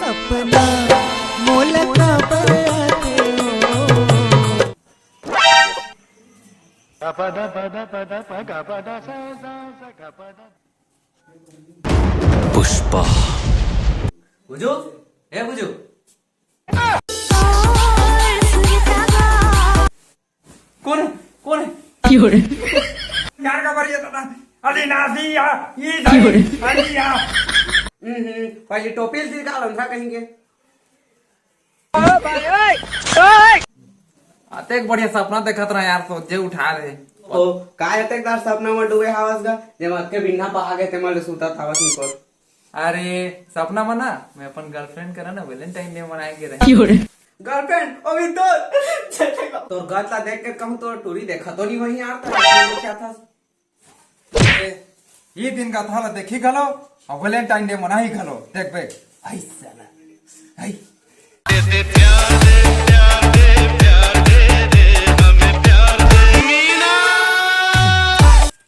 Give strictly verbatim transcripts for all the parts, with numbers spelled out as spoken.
सपना मोला काबर आथे ओ। पुष्पा। बुझू, ए बुझू। कोन हे? कोन हे? प्यार का बरिया दादा। अली नासिया, ई दाई, अलिया। हम्म, पहले टोपी ल तिरका लंधा कहीं के। अतेक बढ़िया सपना देखत रहा यार, सोचे उठा ले। ओ, काय अतेक दार सपना म डूबे हावस गा, जेमा अतके बिन्हा पहा गे, तेमा ले सुतत हावस निकोल। अरे, सपना म ना, मैं अपन गर्लफ्रेंड करा ना वैलेंटाइन डे मनाए के रहे। गर्लफ्रेंड? अभी तोर, तोर गत ला देख के कहूँ तोर टूरी देखा तो नहीं वही यार, तो क्या था? ए, ई दिन का थाला देखी घलो, और वैलेंटाइन डे मनाही घलो, देख बे। आई साला, आई।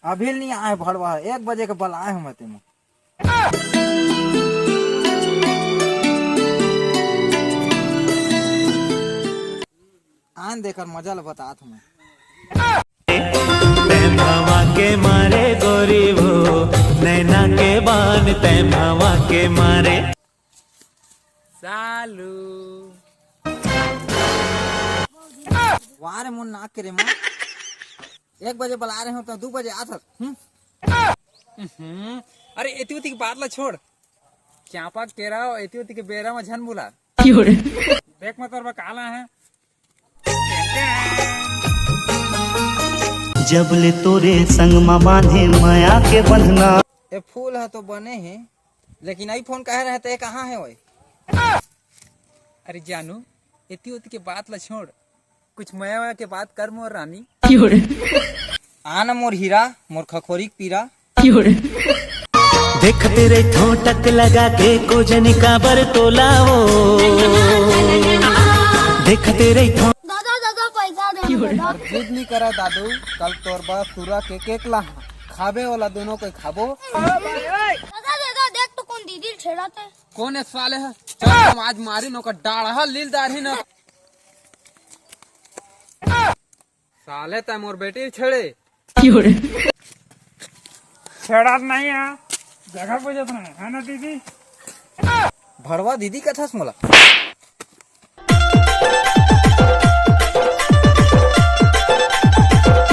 अभी नहीं आए भड़वा, एक बजे के बलाए हूँ मैं तेमा। आन देकर मजा ल बतात हूँ मैं। तैं भवा के मारे गोरी वो, नैना के बान तैं भवा के मारे। सालू। वाह रे मोर नाक के रे माँ। एक बजे बला रहे हो तो दू बजे आ सक। हम्म? हम्म। अरे एती उती की बात ला छोड़। चापा के केरा एती उती के बेरा में झन बुला। देख मैं तोर बा काला है। जब ले तोरे संग मा बांधे मया के बंधना। ए फूल ह तो बने हे, लेकिन आईफोन कहे रहे ते कहाँ हे ओए? अरे जानू, एती ओती के बात ला छोड़, कुछ मया वया के बात कर मोर रानी। आ ना मोर हीरा, मोर खखोरी के पीरा। देखते रहिथों टक लगा के को जनी काबर तोलाओ। देखते रहिथों। दादा, दादा, पैसा दे ना, दादा। जिद नहीं करा दादू, कल तोर बा सुरा के केक ला खाबे वाला दोनों के खाबो। दादा, दादा, देख तो कोन दीदी छेड़ाते। कोन है साले है? चल हम आज मारी नो का डाढ़ा लील दाढ़ी ना। साले तै मोर बेटी छेड़े। छेड़ात नहीं है, जगह पूछत नहीं है ना दीदी? भड़वा दीदी कथस मोला।